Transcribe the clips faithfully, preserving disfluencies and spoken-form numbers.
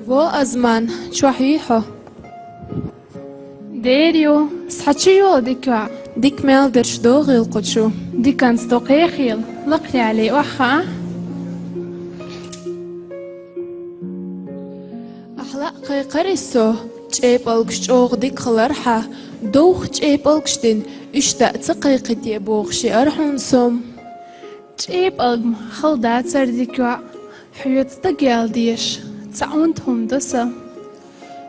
Во, Азман, чохь юй хьо? Дера ю, схьа чу йола дика йоӀ. Дика мел дерш догӀийла кху чу. Диканца до кхехийла, лакхъяле охьа хаа. Ахьа лаьа кхайкхари со, чӀепалгаш чӀогӀа дика хилархьа, довха чӀепалгаш дина, уьш даа ца кхайкхите бохуш еара хьуна со. ЧӀепалг-м хала дацара дика йоӀ, хьоьца дагаяла дезаш цхьа унта хӀума до сан.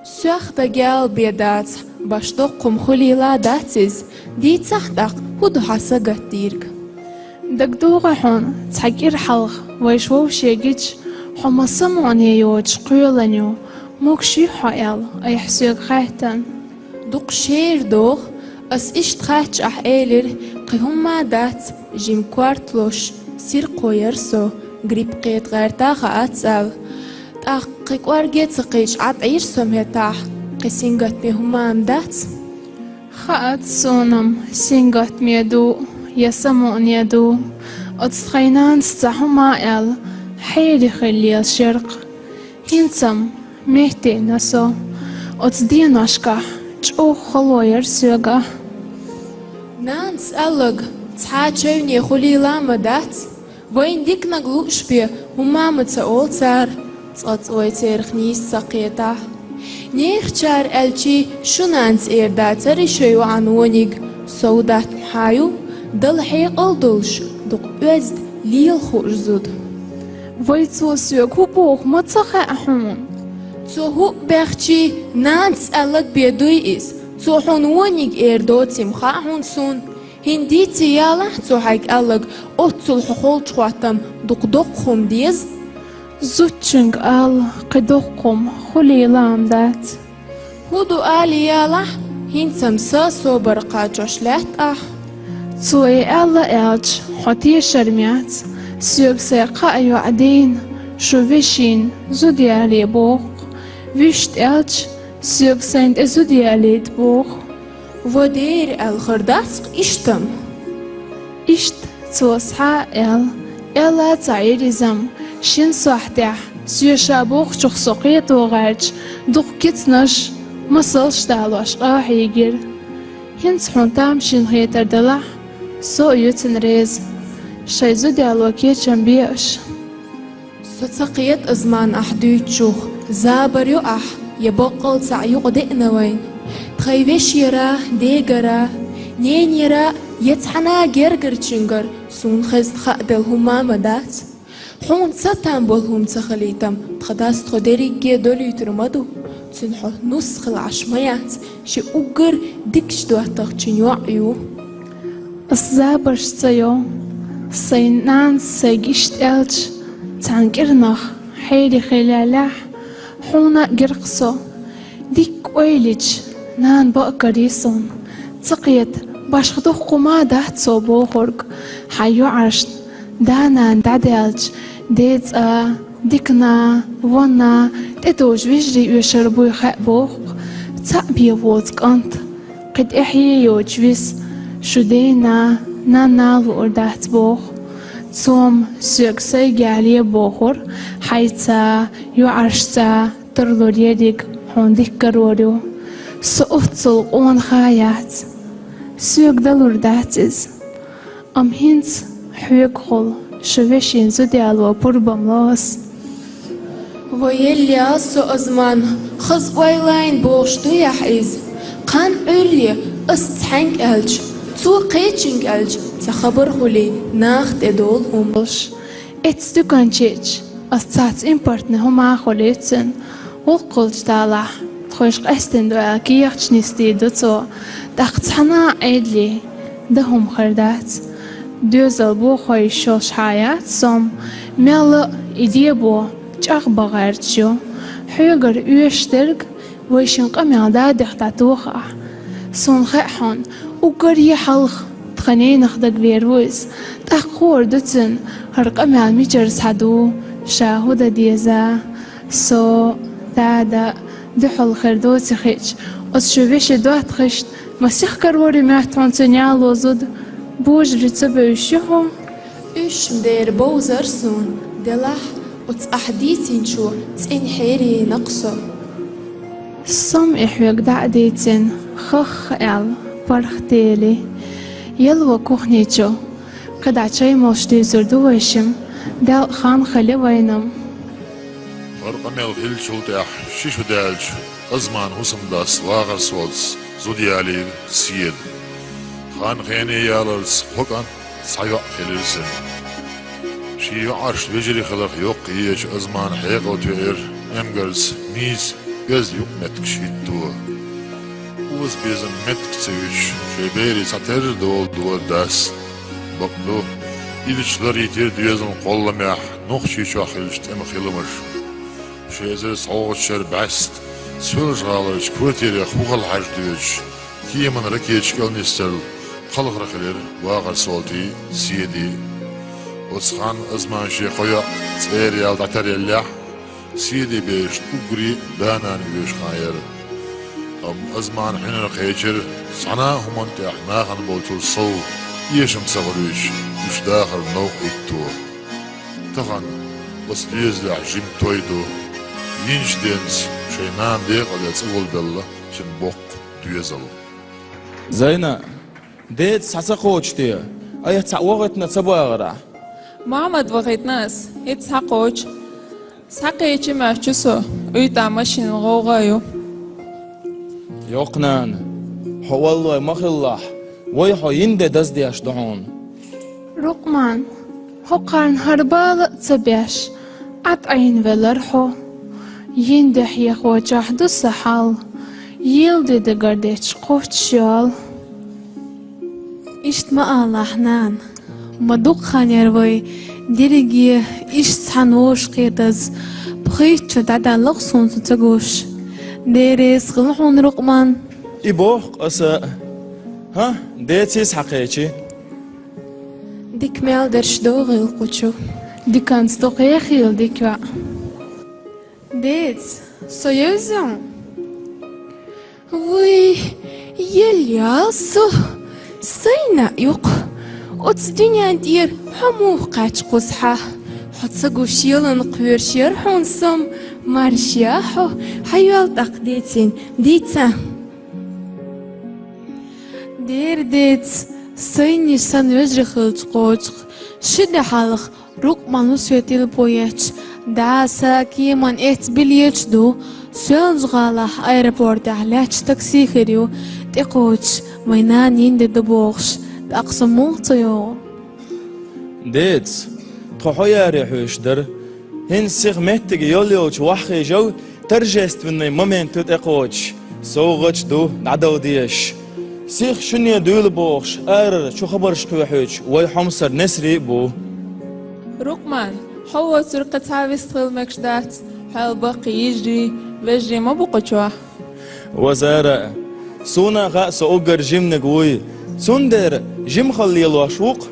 Соьх дагаяла бен дац, башха доккха хӀума хуьлийла дац иза, дийцахь тӀаккха, хӀун ду хьан сагатдийриг? ДагадогӀий хьуна, цхьа кӀира хьалха вайша вовшех гича, хьо масса а мукъане йоцуш кхоьллина ю, могуш юй хьо аьлла, айхьа соьга хаьттина. Дукха шера догӀу, ас иштта хаьттича ахь элира, кхин хӀумма а дац, жима корта лозуш, сирхо яра со, грипп кхета гӀерта хаац аьлла. ТӀаккха кхин кӀорге а ца кхийча, Ӏад Ӏийра со меттахь, кхин сингаттаме хӀумма а дац? Хаац суна-м, сингаттаме ду я самукъане ду, оцу тхайн нанас цхьа хӀума а аьлла, хьере хила лелаш яра-кх. ХӀинца-м меттина со, оцу деношкахь чӀогӀа хало яра соьга. Нанас аьлларг цхьа а чевне хуьлийла ма дац, вайна диканиг лууш бен хӀумма а ма ца олу цара, цкъа-цкъа вай церах нийса ца кхетахь. Нехачара аьлча, шун нанас эр дацара шайн йоӀан вониг, сов датта хьан ю, Дала хьекъал долуш, дукха оьзда, лела хууш зуда. Вай, цо соьга хӀун боху ма ца хаьа хьуна? Цо хӀуъа бехча, нанас аьлларг бен дуй иза, цо хьуна вониг эр доций-м хаьа хьуна суна. ХӀинца дийций ялахь цо хьайга аьлларг, оццул хьо холчу хӀоттам дукха доккха хӀума деза. Зудчуьнга ала кхин доккха хӀума хуьлийла ма дац. ХӀун ду ала ялахь, хӀинца-м сан собар кхачош лаьтта ахь. Цо и аьлла аьлча, хьо тешар ма яц, соьга сайн кхаа йоӀ дийна, шун вешина зуда ялае боху-кх. Вуьшта аьлча, соьга сайна тӀе зуда ялийта боху. Ва дера аьлла хир дац-кх иштта-м. Иштта цо схьа а аьлла, аьлла а ца Ӏийра иза-м, шина сохьтехь, соьга ша бохучух со кхето гӀерташ, дукха кицанаш, масалш далош къа хьийгира. ХӀинца хьуна тамашийна хетар делахь, со а ю цунна реза, шайн зуда яло кечам бе аша. Со ца кхета, Азман, ахь дуьйцучух, забар ю ахь, я баккъал цхьаъ юкъадеана вайна. Тхайн вешера, дегара, ненера, я цхьана а гергарчуьнгара суна хезна хааделла хӀумма а ма дац. Хьуна цатам болу хӀума ца хилийта-м, тхан дас тхо дерриге а долуьйтур ма ду. Цуьнан хьо нус хила Ӏаш ма яц, шен уггар дикачу доттагӀчун йоӀ ю. Ас забарш ца йо, сайн нанас сайга иштта аьлча, цхьана кӀиранах хьере хила лаьллехь, хьуна а гира-кх со. Дикка ойла йича, нана бакъ карий суна. Ца кхета, башха доккха хӀума а дац цо бохург, хьайн йоӀаршна да-нана дӀадаьлча, ден цӀа, дикана, вонна, тӀедожу вежарий оьшур буй хаьа боху-кх, цхьаъ бен воцу кӀант. Кхин тӀаьхье йоцуш виса, шу дена, нанна а луур дац боху. Цо-м соьга сайга ялае бохура, хьайца, йоӀаршца тарлур ерриг хьуна дика карор ю. Со оццул къонах а яц. Соьга далур дац иза. Амма хӀинца хьоьгахула шун вешин зуда яло пурбам ло ас. Ва еллехь, со, Азман, хаза ойла йина бохуш дуй ахь иза? Кхана Ӏуьйре ас цхьаьнга аьлча, цо кхечуьнга аьлча, цхьа хабар хуьлий, наха тӀедолу хӀума. Эцу дуькан чу ича, ас цхьацца импортный хӀума а хуьлуьйту цуьнан. ГӀуллакх хуьлучу талахь, тхойша къаьстина ду аьлла, кехаташ нисдийр ду цо. ТӀаккха цхьана а Ӏедале дан хӀума хир дац. Доьзал бохой йиш йолуш хьан яц со-м, мелла а и дебо чӀагӀбан гӀерташ ю. Хьоьгара оьшуш дерг вайшин къамел дадех дӀатоха ахь. Суна хаьа хьуна, уггаре хьалха тхан ненах дагавер ву иза. ТӀаккха хуур ду цуьнан, хӀара къамел мичара схьа ду, ша хӀун дан деза. Со, дада, дуьхьал хир доций хиъча, оцу шун вешин доттагӀашна масех карор ю моьтту хьуна цуьнан яло зуда. Божаре ца бевзаш ю хьо? Уьш-м дера бовзара суна, делахь, Оцу ахь дийцинчо цӀена хьерийна-кх со. Со-м и хьоьга дӀа а дийцина, хах-ха аьлла, паргӀатдели. Ялло кухни чу, кхидӀа чай молуш дуьйцур ду вай шимма, Далла хан хили вайна-м. ХӀара къамел хиллачул тӀаьхьа ши шу даьлча, Азман хӀусамдас вахарсолца зуда ялийра Седа. Хан хене яларца кхо кӀант, цхьа йоӀ хилира цуьнан. Шен йоӀаршна вежарий хиларх йоккха езачу Азмана хьекъал тоьира эмгарца нийса, оьзда юкъаметтигаш хӀитто. Озабезам меттиг ца вуьтуш, шайн берийн цхьатерра дола дора дас. Бакъду, и дича ларйитира доьзалан кхолламехь Нохчийчохь хиллачу тӀеман хиламаш. Ши эзар цхьоттачу шарахь бӀаьста Соьлжа-ГӀаларчу квартирех хӀу хала хьажа доьдуш, кеманан ракеташ кӀел нисдарал, кхалхар хилира вахарсолтий, Седий. Оцу ханна Азман шен кхо йоӀ цӀера яьлла дӀатаръеллехь, Седин берашна уггаре а да-нана воьдуш хан яра. Амма Азмана хьуьнар кхечира цхьана а хӀуманна тӀехь нахана болчул сов эшам ца хуьлуьйтуш, уьш дахаран новкъа хӀитто. Тахана оцу доьзалехь жима той ду. Йинчу денца шайн нана декъале цӀа гулбелла цуьнан боккха доьзал. Зайна, деца схьа ца кхочу те? Айхьа цхьаъ вахийтина ца бахара ахь? Махьмад вахийтина ас, хӀинца схьакхочу. Схьакхечи моьтту со, уьйтӀахь машинан гӀовгӀа ю. Йоккха нана, хьо валлой ма хилалахь, вай хьо йина де даздеш ду хьуна. Рукъман, хӀокхарна хӀара бала а ца беш, Ӏад Ӏийна велара хьо. Йина де хьехочохь ду сан хьал, йийла де дагардечу кхоччуш йолу. Иштта ма алалахь, нана. Ма дукха хан яра вай дерриге иштта цхьаьна вовшахкхетаза, пхийтта шу дӀадалла-кх суна со ца гуш. Дела реза хуьлда хьуна, Рукъман. И боху-кх аса а. ХӀа, деций схьакхечи? Дика мел дерш догӀийла кху чу. Диканца дукха яхийла дика йоӀ. Деца, со евза хьуна? Вуй, елла ял со, сайна юкъа. Оцу дуьнен тӀера хьо муха кхаьчча кхузахь? Хьо ца гуш ялан кхоьруш яра хьуна со-м, марша яхьа хьо, хьан йоьлла тӀаккха децийна, дийца. Дера деца, сайнаш санна вежарий хилча кхочу-кх, ши де хьалха Рукъман ву соьца телефон етташ, дас а кеманна эцна билеташ ду, Соьлжа-ГӀалахь аэропортехь лаьтташ такси хир ю, тӀекхочуш, вайн нана йина де ду бохуш, тӀаккха со муха ца йогӀу? Деца, тхо хьо яре хьоьжуш дара. ХӀинца сиха меттиг йолу йолчу ваххийжал, торжественный момент ю тӀекхочуш, совгӀаташ ду дӀадала дезаш. Сиха шуьне дуьйла бохуш, арара чу хабарш кхоьхьуьйтуш вай хьомсара Несри а бу. Рукъман, хьо воцург кхин цхьа а вистхила мегаш дац, хьол баккхий йижарий, вежарий ма бу кху чохь. Ва Зара, суна а хаьа, со уггар жиманиг вуй, цундела жимахалла лелош ву-кх.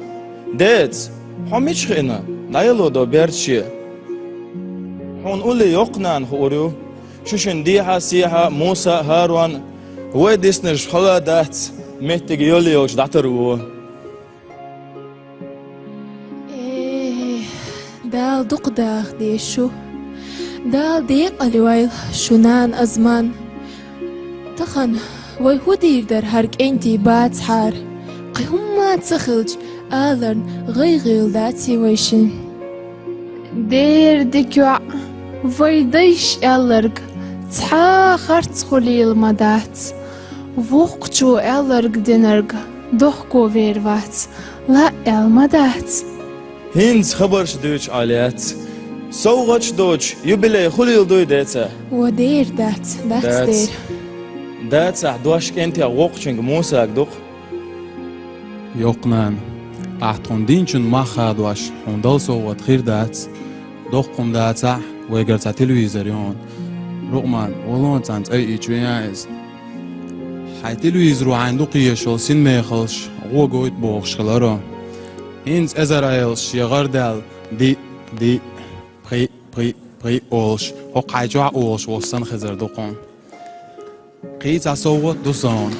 Деца, хьо мича хиъна, дӀаяло до бердаше? Хьуна улле йоккха нана хуур ю. Шу шина дехьа а, сехьа а, Муса а, ХӀарун а, вай диснарш хала а дац, меттиг йолу йолчу дӀатарво. Э, Дала дукха даха деза шу. Дала декъала йойла шу, нана Азман. Тахана вай хӀун дийр дара хӀара кӀентий бацахьара? Кхин хӀумма а ца хилча, аларна гӀайгӀийла даций вай шин? Дера дика йоӀ, вай дайша аьлларг цхьа а харц хуьлийла ма дац. Вукхачо аьлларг динарг дохко вер вац, лаа аьлла ма дац. ХӀинца хабарш дуьйцуш Ӏа лаьцна. СовгӀаташ доцуш, юбилей хуьлийла дуй, деца? О, дера дац, дац. Дац дера. Дацахь дош кӀентех воккхачуьнга Мусага ду-кх. Йоккха нана, ахь тхуна динчун мах хадош, хьуна дала совгӀат хир дац, доккха хӀума дацахь, вайгара цхьа телевизор ю хьуна. Рукъман, валон царна цӀа йиъча веан иза. Хьайн телевизоро хьайна дукха езаш йолу синмехаллаш гӀо гойту бохуш хиларо. ХӀинца эзар Ӏелаш шен гӀар даьлла диъ, диъ, пхиъ, пхиъ, пхиъ олуш, хӀокху хьайн чохь а олуш волуш санна хезар ду кхуьнан. Кхин цхьа совгӀат ду суна.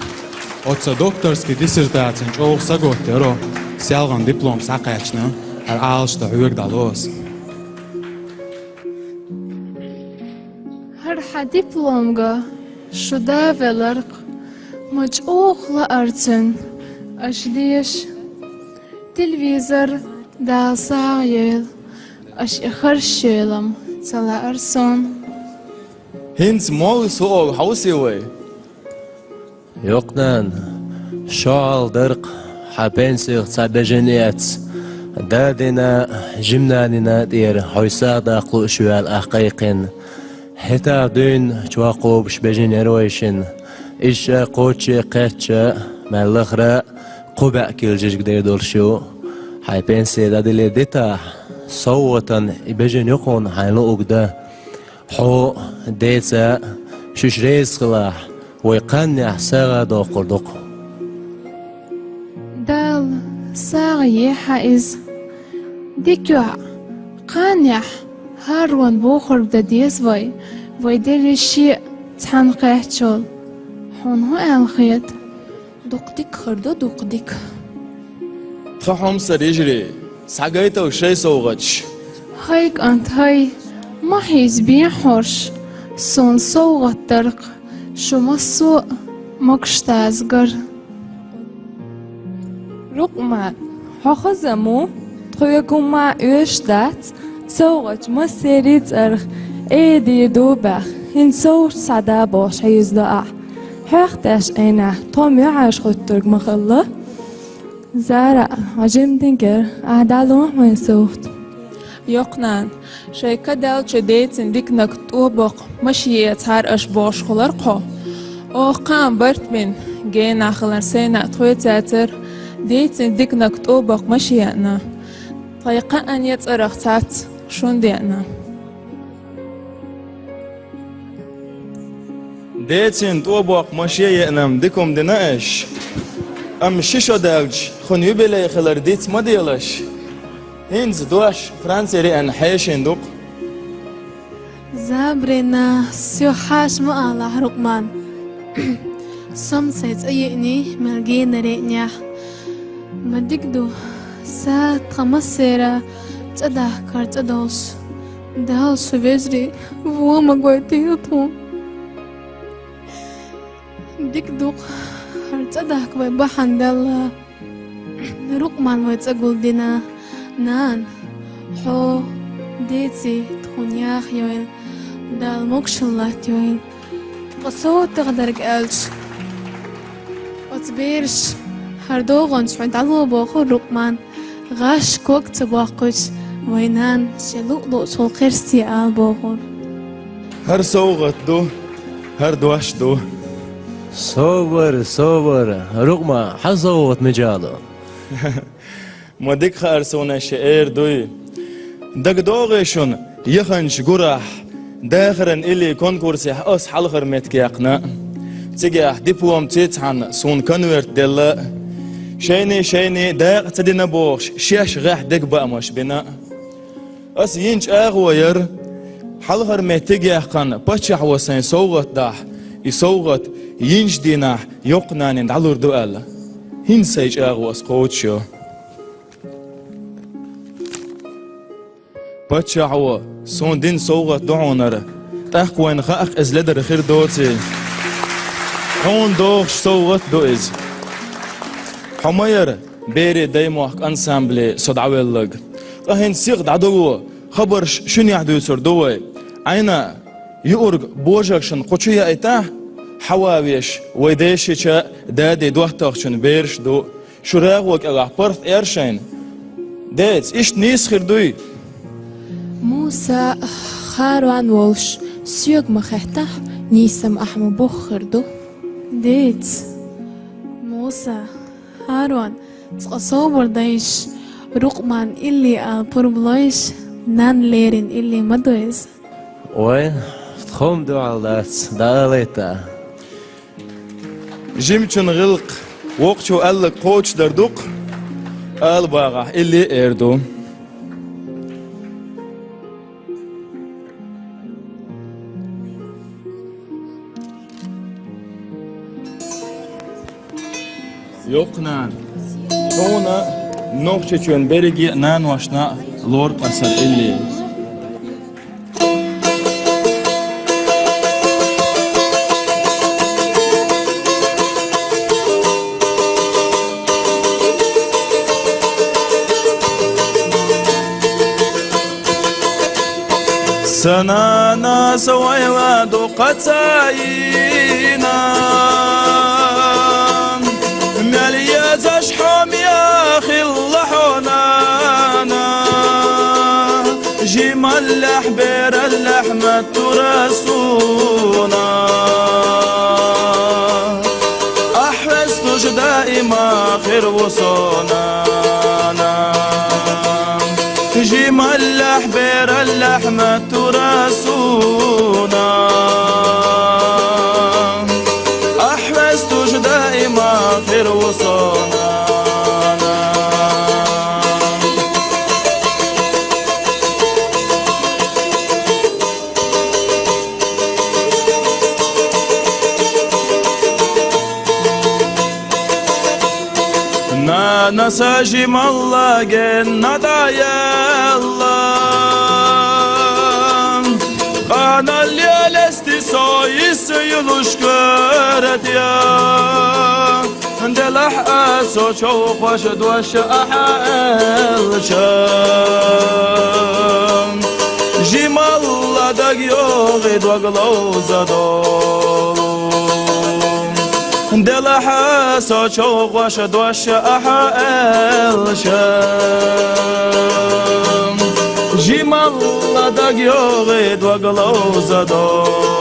Оцу сан докторский диссертацин чӀогӀа сагатта яро, селхана диплом схьакхаьчна, хӀара Ӏалашдан хьоьга дӀало аса. ХӀара хьан диплом ган шу да велар-кх, ма чӀогӀа лаьар цунна аша деша. Телевизор Дала сагӀа йойла, аша и харш йойла-м ца лаьар сона. ХӀинца молла суо хьовсий вай? Йокъ-нана, шо хьалха дар-кх хьан пенсех цхьа бежан эцна, дадина, жимнанина тӀера хьо сагӀа даккха лууш ваьлла ахь кхайкхина. ХӀетахь дуьйна чохь кхобуш бежан яра вай шина. Иза ша кхоччуш кхетча, мел лахара кхо бӀе кило жижиг дер долуш ю. Хьайн пенсе дӀадиллина дитахь, совгӀатана и бежан ю хьуна хьайна луург дан. Хьо, деца, шуьша реза хилахь, вай кхаьннехь сагӀа доккхур ду-кх. Дала сагӀа йойла хьан иза. Дика ю-кх, кхаьннехь хӀара ван бохург дан деза вай, вай дерриш а цхьаьна кхеттачул. Хьуна хӀун аьлла хета? Дукха дика хир ду, дукха дика. Тхан хьомсара йижарий, схьагайтал шайн совгӀаташ. ХӀай, кӀант, хӀай, ма хьийзабе хьорш, суна совгӀат дар-кх шу массо а могуш-даза гар. Рукъман, хьо хаза ма ву, тхоьга хӀумма а оьшуш дац, совгӀаташ массеран а цӀарах Ӏедийр ду баьхна, хӀинца совгӀаташ схьадан бохуш хьийзадо ахь. Хьох тӀаьш Ӏийнехь тхо-м юьхьӀаьржа хӀуттург ма хилла. Зара, хьо жимма динарг, ахь дӀало хьуна совгӀат. Йокъ-нана, шайн кадаьллачу децин диканиг тӀо боккху машен эцахьара аша бохуш хилар-кх хьо. Оха кхаам барт бина, генахь хиларна сайна а тхоьца яцара, децин диканиг тӀо боккху машен еана. Тхайн кхааннан цӀарах цхьацца шуна деана. Децин тӀо боккху машен еана-м дика хӀума дина аша. Амма ши шо даьлча, хӀун юбилей хилар диц ма делаш. ХӀинца дош Францера еана хьешийн ду-кх. Забарина, соьга хьаша ма алахь, Рукъман. Со-м сайн цӀа йиъний, мел генара а еанехь. Ма дика ду, са тхан массеран цӀа дахкар цӀа долуш. Дала шун вежарий вон ма гойтийла тхуна. Дика ду-кх, хӀара цӀа дахка вай бахьана делла. Рукъман вай цӀа гулдина. Нана, хьо, деций тхуна яха йойла, Дала могушалла латтайойла. Ткъа совгӀатах дерг аьлча, оцу бераша хӀара догӀанчу хьуна дӀало бохура Рукъман, гӀаш ког ца боккхуьйтуш, вайн нана шен луъ-луъчул кхерсте ала бохура. ХӀара совгӀат ду, хӀара дош ду. Собар, собар, Рукъман, хьан совгӀат мичахь ду? Ма дика хаьара суна шен эр дуй. ДагадогӀий шуна, яханчу гурахь, дахаран илли конкурсехь ас хьалхара меттиг яьккхина. Цигахь дипломца цхьаьна суна конверт делла. Шайний-шайний дакъа ца дина бохуш, шаьш гӀехь дегабаамаш бина. Ас йина чӀагӀо яра, хьалхара меттиг яьккхина паччахьо сайн совгӀат дахь, и совгӀат йинчу дийнахь Йокъ-нанна дӀалур ду аьлла. ХӀинца сайн чӀагӀо ас кхочушйо. Паччахьо, суна дина совгӀат ду хьуна хӀара, тӀаккха вайна хаьа-кх иза ледара хир доций. Хьуна догӀуш совгӀат ду иза. Хьо ма яра берийн даймохк ансамбле со дӀавелларг. Ткъа хӀинца сиха дӀадало, хабарш шуьнехь дуьйцур ду вай. Ӏайна, юург божаршна кху чу яийтахь, хьаван веш, вай дешича, дади доттагӀчун бераш ду. Шу рагӀо кӀелахь паргӀат эр шайна. Деца, иштта нийса хир дуй? Муса, Харон волуш, соьга ма хеттахь, нийса-м ахь ма боххур ду. Деца, Муса, Харон, цкъа собар дайша, Рукъман илли ала пурба лойша, нанна лерина илли ма ду иза. Ой, тхо-м дуьхьал дац, дӀаалайта. Жимачун гӀиллакх воккхачо аьлларг кхочушдар ду-кх, ала багӀахь илли а эр ду. Йокъ-нана, хьуна, Нохчийчоьнан берриге а наношна лору-кх аса хӀара илли. Санана са вайла дукха ца йина, мел езаш хьо мехилла хьо, нана, жималлахь, бераллахь ма тура суна. Ахь вестуш даима хир ву со, нана. Жималлахь, бераллахь ма тура суна. Ахь вестуш даима хир ву со, нана. Нана, са жималла генна дӀаелла, къаналле лести со йис юлуш каратӀа. Делахь а со човхош дош ахьа аьлча, жималла даг йогӀи дог ловзадолу. Делахь а со човхош дош ахьа аьлча, жималла даг йогӀи дог ловзадолу.